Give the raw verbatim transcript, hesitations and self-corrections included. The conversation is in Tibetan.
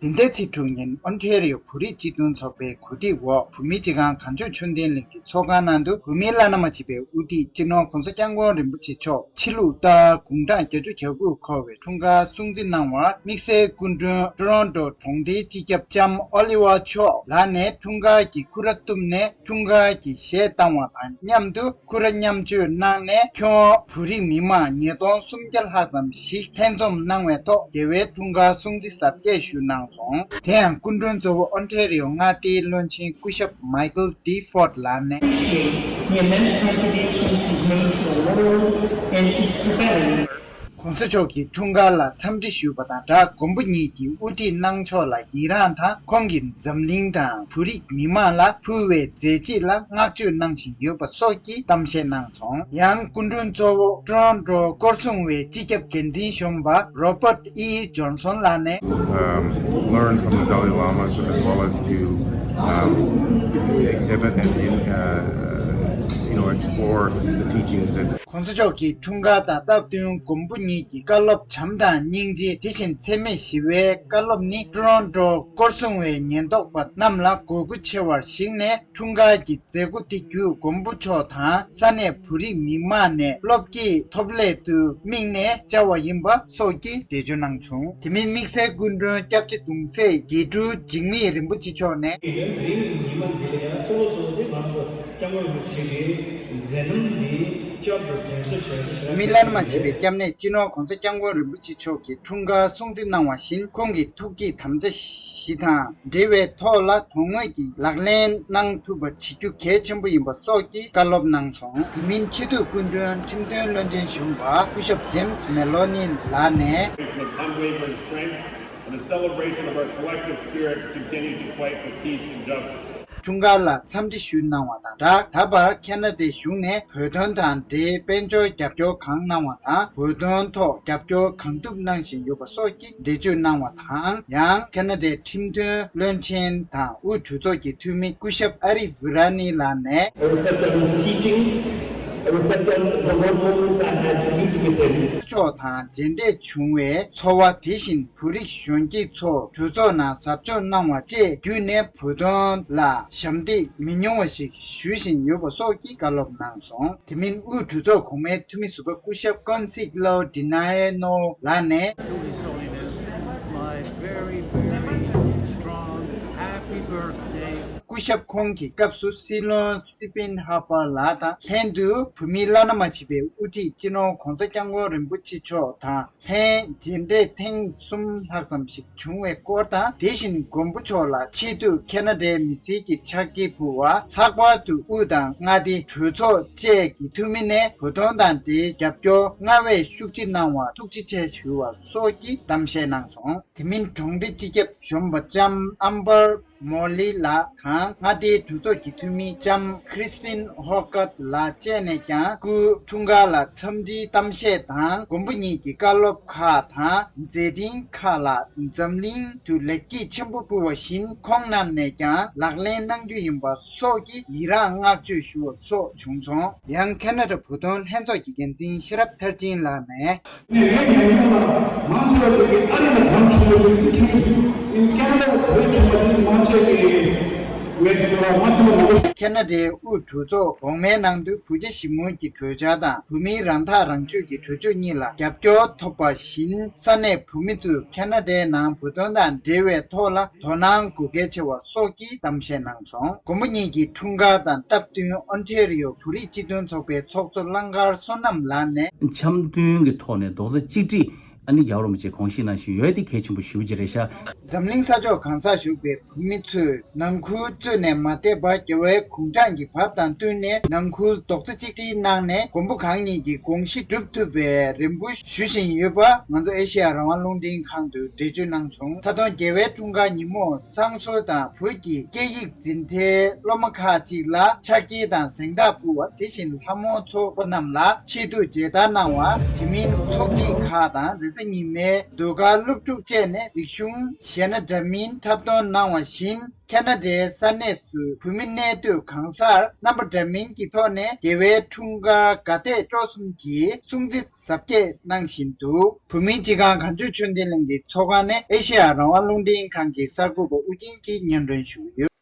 འདི་ཟླའི་ཚེས་དྲུག་ཉིན་ཨོན་ཊེ་རི་ཡོ་བོད་རིགས་སྤྱི་མཐུན་ཚོགས་པའི་གོ་སྒྲིག་འོག་བོད་མིའི་སྤྱི་ཁང་གངས་ལྗོངས་ཆོས་ལྡན་གླིང་གི་ཚོགས་ཁང་ནང་དུ་བོད་མིའི་བླ་ན་མ་མཆིས་པའི་དབུ་ཁྲིད་སྤྱི་ནོར་༸གོང་ས་༸སྐྱབས་མགོན་རིན་པོ་ཆེ་མཆོག་ཕྱི་ལུགས་ཟླ་དགུང་གྲངས་བརྒྱད་ཅུ་གྱ་དགུ་འཁོར་བའི་འཁྲུངས་སྐར་སྲུང་བརྩི་གནང་བར། དམིགས་བསལ་སྐུ་མགྲོན་ཊོ་རོན་ཊོ་གྲོང་སྡེའི་སྤྱི་ཁྱབ་ལྕམ་ཨོ་ལི་ཝར་མཆོག་ལགས་ནས་འཁྲུངས་སྐར་གྱི་སྐུ་ར་བཏུམས་ནས། འཁྲུངས་སྐར་གྱི་གཞས་བཏང་བ་དང་མཉམ་དུ་སྐུ་ར་མཉམ་སྤྱོད་གནང་ནས། ཁྱོན་བོད་རིགས་མི་མང་ཉིས་སྟོང་སུམ་བརྒྱ་ལྷག་ཙམ་ཞིག་ལྷན་འཛོམས་གནང་བའི་ཐོག་རྒྱལ་བའི་འཁྲུངས་སྐར་སྲུང་བརྩི་གཟབ་རྒྱས་ཞུས་གནང་སོང་། དེ་ཡང་སྐུ་མགྲོན་གཙོ་བོ་ཨོན་ཊེ་རི་ཡོ་མངའ་སྡེའི་བློན་ཆེན་སྐུ་ཞབས་མའི་ཀལ་ཌི་ཧྥོར་ཌི་ལགས་ནས། The immense contributions he's made to the world and to Tibet. ༸གོང་ས་མཆོག་གི་འཁྲུངས་སྐར་ལ་འཚམས་འདྲི་ཞུས་པ་དང་སྦྲགས། མགོན་པོ་ཉིད་ཀྱིས་དབུ་ཁྲིད་གནང་ཕྱོགས་ལ་ཡི་རངས་དང་། ཁོང་གིས་འཛམ་གླིང་དང་བོད་རིགས་མི་མང་ལ་ཕུལ་བའི་མཛད་རྗེས་ལ་བསྔགས་བརྗོད་གནང་བཞིན་ཡོད་པ་སོགས་ཀྱི་གཏམ་བཤད་གནང་སོང་། ཡང་སྐུ་མགྲོན་གཙོ་བོ་ཊོ་རོན་ཊོ་སྐོར་སྲུང་བའི་སྤྱི་ཁྱབ་འགན་འཛིན་གཞོན་པ་རོ་པར་ཊི་ཨི་ཇོན་སོན་ལགས་ནས། Um, learn from the Dalai Lama as well as to, um, exhibit and, uh, you know, explore the teachings that ༸གོང་ས་མཆོག་གི་འཁྲུངས་སྐར་དང་སྟབས་བསྟུན་མགོན་པོ་ཉིད་ཀྱི་བཀའ་སློབ་བྱམས་དང་སྙིང་རྗེ། དེ་བཞིན་འཚེ་མེད་ཞི་བའི་བཀའ་སློབ་ནི་ཊོ་རོན་ཊོ་སྐོར་སྲུང་བའི་ཉེན་རྟོག་པ་རྣམས་ལ་དགོས་མཁོ་ཆེ་བར་གཞིགས་ནས། འཁྲུངས་སྐར་གྱི་མཛད་སྒོ་དེ་བརྒྱུད་མགོན་པོ་མཆོག་དང་ས་གནས་བོད་རིགས་མི་མང་ནས་བློ་སྐྱེད་ཐོབ་སླད་དུ་དམིགས་ནས་བཅར་བ་ཡིན་པ་སོགས་ཀྱི་འགྲེལ་བརྗོད་གནང་བྱུང་། དེ་མིན་དམིགས་བསལ་སྐུ་མགྲོན་སྐྱབས་རྗེ་གདུང་སྲས་དགེ་ཕྲུག་འཇིགས་མེད་རིན་པོ་ཆེ་མཆོག་ནས། དེ་ཡང་དེ་རིང་གི་ཉི་མ་འདི་ལ་ཡང་གཙོ་བོ་གཙོ་བོ་དེ་ང་ཚོ་སྐྱབས་མགོན་རིན་པོ་ཆེ་གི་མཛད་རྣམ་འདི་བསྐྱར་དུ་དྲན་གསོ་བྱ་རྒྱུ་ཞིག་ལ། མི་བླ་ན་མ་མཆིས་པའི་སྐྱབས་གནས་སྤྱི་ནོར་༸གོང་ས་༸སྐྱབས་མགོན་རིན་པོ་ཆེ་མཆོག་གི་འཁྲུངས་སྐར་སྲུང་བརྩི་གནང་བ་བཞིན། ཁོང་གི་ཐུགས་བསྐྱེད་དམ་བཅའ་བཞི་དང་འབྲེལ་བའི་ཐོག་ལ་དོན་དངོས་ཀྱི་ལག་ལེན་གནང་ཐུབ་པ་བྱེད་རྒྱུ་གལ་ཆེན་པོ་ཡིན་པ་སོགས་ཀྱི་བཀའ་སློབ་གནང་སོང་། དེ་མིན་ཆེས་མཐོའི་སྐུ་མགྲོན་ཁྲིམས་དོན་བློན་ཆེན་གཞོན་པ་སྐུ་ཞབས་ཇེམ་སི་མེ་ལོ་ནི་ལགས་ནས། Of unwavering strength and a celebration of our collective spirit to continue to fight for peace and justice. འཁྲུངས་སྐར་ལ་འཚམས་འདྲི་ཞུས་གནང་བ་དང་སྦྲགས། ད་བར་ཁེ་ན་ཌའི་གཞུང་ནས་བོད་དོན་དང་འབྲེལ་དཔལ་འབྱོར་རྒྱབ་སྐྱོར་གང་གནང་བ་དང་། བོད་དོན་ཐོག་རྒྱབ་སྐྱོར་གང་ཐུབ་གནང་བཞིན་ཡོད་པ་སོགས་ཀྱི་འགྲེལ་བརྗོད་གནང་བ་དང་། ཡང་ཁེ་ན་ཌའི་ཁྲིམས་དོན་བློན་ཆེན་དང་དབུས་གྲོས་ཚོགས་ཀྱི་འཐུས་མི་སྐུ་ཞབས་ཨ་རི་ཝི་ར་ནི་ལགས་ནས། I reflect on his teachings. I reflect on the one moment I had to meet with him. མཆོག་དང་མཇལ་འཕྲད་བྱུང་བའི་ཚོར་བ། དེ་བཞིན་བོད་རིགས་གཞོན་སྐྱེས་ཚོ་གྲོས་ཚོགས་ནང་ཟབ་སྦྱོང་གནང་བ་བཅས་བརྒྱུད་ནས་བོད་དོན་ལ་ཞབས་འདེགས་མི་ཉུང་བ་ཞིག་ཞུ་བཞིན་ཡོད་པ་སོགས་ཀྱི་བཀའ་སློབ་གནང་སོང་། དེ་མིན་དབུས་གྲོས་ཚོགས་གོང་མའི་འཐུས་མི་ཟུར་པ་སྐུ་ཞབས་ཀོན་སིག་ལོ་ཌི་ནའེ་ནོ་ལགས་ནས། To His Holiness, my very, very strong happy birthday. སྐུ་ཞབས་ཁོང་གི་སྐབས་སུ་སྲིད་བློན་སི་ཊི་ཕིན་ཧར་པར་ལགས་དང་ལྷན་དུ་བོད་མིའི་བླ་ན་མ་མཆིས་པའི་དབུ་ཁྲིད་སྤྱི་ནོར་༸གོང་ས་༸སྐྱབས་མགོན་རིན་པོ་ཆེ་མཆོག་དང་། ལྷན་མཇལ་འཕྲད་ཐེངས་གསུམ་ལྷག་ཙམ་ཞིག་བྱུང་བའི་སྐོར་དང་། དེ་བཞིན་མགོན་པོ་མཆོག་ལ་ཆེས་མཐོའི་ཁེ་ན་ཌའི་མི་སེར་གྱི་ཕྱག་འཁྱེར་ཕུལ་བ། ལྷག་པར་དུ་དབུས་དང་མངའ་སྡེའི་གྲོས་ཚོགས་བཅས་ཀྱི་འཐུས་མི་ནས་བོད་དོན་དང་འབྲེལ་རྒྱབ་སྐྱོར་སྔར་བས་ཤུགས་ཆེ་གནང་བར་ཐུགས་རྗེ་ཆེ་ཞུ་བ་སོགས་ཀྱི་གཏམ་བཤད་གནང་སོང་། དེ་མིན་གྲོང་སྡེ་སྤྱི་ཁྱབ་གཞོན་པ་ལྕམ་ཨམ་བར་མོ་ལི་ལགས་དང་མངའ་སྡེའི་གྲོས་ཚོགས་ཀྱི་འཐུས་མི་ལྕམ་ཁྲི་སི་ཏིན་ཧོ་ཀར་ལགས་བཅས་ནས་ཀྱང་སྐུའི་འཁྲུངས་སྐར་ལ་འཚམས་འདྲིའི་གཏམ་བཤད་དང་། མགོན་པོ་ཉིད་ཀྱི་བཀའ་སློབ་ཁག་དང་མཛད་འཕྲིན་ཁག་ལ་འཛམ་གླིང་དུ་ལེགས་སྐྱེས་ཆེན་པོ་ཕུལ་བ་བཞིན། ཁོང་རྣམས་ནས་ཀྱང་ལག་ལེན་གནང་རྒྱུ་ཡིན་པ་སོགས་ཀྱི་ཡི་རངས་བསྔགས་བརྗོད་ཞུ་བ་སོགས་བྱུང་སོང་། ཡང་ཁེ་ན་ཌ་བོད་དོན་ལྷན་ཚོགས་ཀྱི་འགན་འཛིན་ཤེས་རབ་མཐར་ཕྱིན་ལགས་ནས། ངས་ངའི་ཉམས་མྱོང་ལ་མང་ཆེ་བ་ཅིག་གིས་ཨ་རི་ལ་གང་བྱུང་བ་ཅིག་ཏུ་ཁྱེར་ཡིན། ཁེ་ན་ཌ་ལ་བོད་བྱུང་བ་ཅིག་མང་ཆེ་གིས་ངས་ཟེར་བ་མ་ཐུབ་པ་མང་པོ། ཁེ་ན་ཌའི་དབུས་གྲོས་ཚོགས་འོག་མའི་ནང་དུ་བོད་རྒྱ་ཞི་མོལ་གྱི་གྲོས་འཆར་དང་བོད་མིའི་རང་ཐག་རང་གཅོད་ཀྱི་གྲོས་ཆོད་གཉིས་ལ་རྒྱབ་སྐྱོར་ཐོབ་པ་བཞིན། ས་གནས་བོད་མི་ཚོས་ཁེ་ན་ཌའི་ནང་བོད་དོན་དང་འབྲེལ་བའི་ཐོག་ལ་དོ་སྣང་དགོས་གལ་ཆེ་བ་སོགས་ཀྱི་གཏམ་བཤད་གནང་སོང་། མགོན་པོ་ཉིད་ཀྱི་འཁྲུངས་སྐར་དང་སྟབས་བསྟུན་ཨོན་ཊེ་རི་ཡོ་བོད་རིགས་སྤྱི་མཐུན་ཚོགས་པའི་ཚོགས་གཙོ་གླང་དཀར་བསོད་ནམས་ལགས་ནས། འཆམ་མཐུན་གྱི་ཐོག་ནས་རྡོག་རྩ་གཅིག་སྒྲིལ་ཨ་ནི་རྒྱལ་བ་རིན་པོ་ཆེས་དགོངས་བཞེས་གནང་བཞིན་ཡོད་དེ་གལ་ཆེན་པོ་ཞེ་པོ་ཅིག་རེད་ཤག་འཛམ་གླིང་ས་ཕྱོགས་གང་སར་བཞུགས་པའི་བོད་མི་ཚོས་ནང་ཁུལ་གཙོས་ནས་མ་བསྡད་པར་རྒྱལ་བའི་དགུང་གྲངས་ཀྱི་བབ་དང་བསྟུན་ནས་ནང་ཁུལ་རྡོག་རྩ་གཅིག་སྒྲིལ་གནང་ནས་མགོན་པོ་གང་ཉིད་ཀྱི་དགོངས་གཞི་སྒྲུབ་ཐུབ་པའི་རེ་འབོད་ཞུ་བཞིན་ཡོད་པ་ང་ཚོ་ཨེ་ཤེ་ཡ་རང་དབང་རླུང་འཕྲིན་ཁང་དུ་འགྲེལ་བརྗོད་གནང་བྱུང་། ད་དུང་རྒྱལ་བའི་འཁྲུངས་སྐར་ཉིན་མོར་བསང་གསོལ་དང་བོད་ཀྱི་སྐད་ཡིག་འཛིན་གྲྭའི་སློབ་མ་ཁག་ཅིག་ལ་ཕྱག་འཁྱེར་དང་གཟེངས་རྟགས་ཕུལ་བ། དེ་བཞིན་ལྷ་མོ་ཚོགས་པ་རྣམས་ལ་ཆེད་དུ་མཇལ་དར་གནང་བ། དེ་མིན་ཚོགས་སྐྱིད་ཁག་དང་རེ་ གཟའ་ཉི་མའི་ཟློས་གར་སློབ་ཕྲུག་བཅས་ནས་རིག་གཞུང་གཞས་སྣ་འདྲ་མིན་འཁྲབ་སྟོན་གནང་བ་བཞིན། ཁེ་ན་ཌའི་ས་གནས་སུ་བོད་མི་གནས་སྡོད་གང་སར་རྣམ་པ་འདྲ་མིན་གྱི་ཐོག་ནས་རྒྱལ་བའི་འཁྲུངས་སྐར་དགའ་དད་སྤྲོ་གསུམ་གྱི་སྲུང་བརྩི་གཟབ་རྒྱས་གནང་བཞིན་འདུག་བོད་མིའི་སྤྱི་ཁང་གངས་ལྗོངས་ཆོས་ལྡན་གླིང་གི་ཚོགས་ཁང་ནས་ཨེ་ཤེ་ཡ་རང་དབང་རླུང་འཕྲིན་ཁང་གི་གསར་འགོད་པ་ཨུ་རྒྱན་གྱིས་སྙན་སྒྲོན་ཞུས་ཡོད།